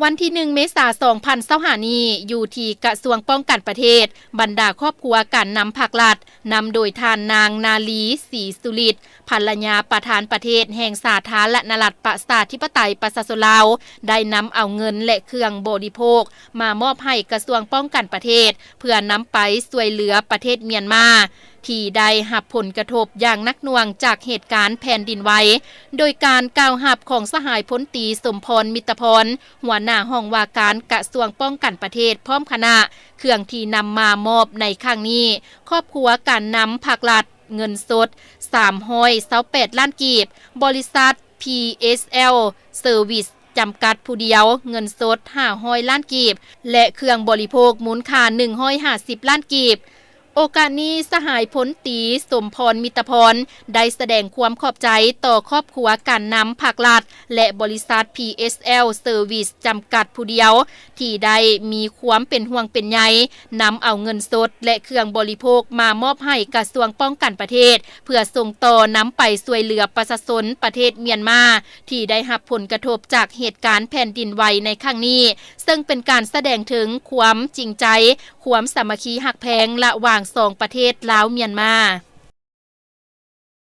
ວັນທີໜຶ່ງ ເມສາ ສອງພັນຊາວຫ້ານີ້ ຢູ່ທີ່ກະຊວງປ້ອງກັນປະເທດ, ບັນດາຄອບຄົວການນຳພາກລັດ ນຳໂດຍທ່ານນາງ ນາລີ ສີສຸລິດ ພັນລະຍາປະທານປະເທດແຫ່ງສາທາລະນະລັດ ປະຊາທິປະໄຕ ປະຊາຊົນລາວ ໄດ້ນຳເອົາເງິນ ແລະ ເຄື່ອງບໍລິໂພກ ມາມອບໃຫ້ກະຊວງປ້ອງກັນປະເທດ ເພື່ອນຳໄປຊ່ວຍເຫຼືອປະເທດມຽນມາ ທີ່ໄດ້ຮັບຜົນກະທົບຢ່າງໜັກໜ່ວງຈາກເຫດການແຜ່ນດິນໄຫວ. ໂດຍການກ່າວຮັບຂອງສະຫາຍພົນຕີ ສົມພອນ ມິດຕະພອນ ຫົວໜ້າຫ້ອງວ່າການກະຊວງປ້ອງກັນປະເທດ ພ້ອມຄະນະ, ເຄື່ອງທີ່ນຳມາມອບໃນຄັ້ງນີ້, ຄອບຄົວການນຳພາກລັດ ເງິນສົດ ສາມຮ້ອຍຊາວແປດລ້ານກີບ, ບໍລິສັດ ພີເອສແອລ ເຊີວິສ ຈຳກັດຜູ້ດຽວ ເງິນສົດ ຫ້າຮ້ອຍລ້ານກີບ ແລະ ເຄື່ອງບໍລິໂພກມູນຄ່າ ໜຶ່ງຮ້ອຍຫ້າສິບລ້ານກີບ. ໂອກາດນີ້, ສະຫາຍພົນຕີ ສົມພອນ ມິດຕະພອນ ໄດ້ສະແດງຄວາມຂອບໃຈຕໍ່ຄອບຄົວການນຳພາກລັດ ແລະ ບໍລິສັດ ພີເອສແອລ ເຊີວິສ ຈຳກັດຜູ້ດຽວ ທີ່ໄດ້ມີຄວາມເປັນຫ່ວງເປັນໃຍ ນຳເອົາເງິນສົດ ແລະ ເຄື່ອງບໍລິໂພກມາມອບໃຫ້ກະຊວງປ້ອງກັນປະເທດ ເພື່ອສົ່ງຕໍ່ນຳໄປຊ່ວຍເຫຼືອປະຊາຊົນປະເທດມຽນມາ ທີ່ໄດ້ຮັບຜົນກະທົບຈາກເຫດການແຜ່ນດິນໄຫວໃນຄັ້ງນີ້, ເຊິ່ງເປັນການສະແດງເຖິງຄວາມຈິງໃຈ, ຄວາມສາມັກຄີຮັກແພງລະຫວ່າງສອງປະເທດລາວ-ມຽນມາ.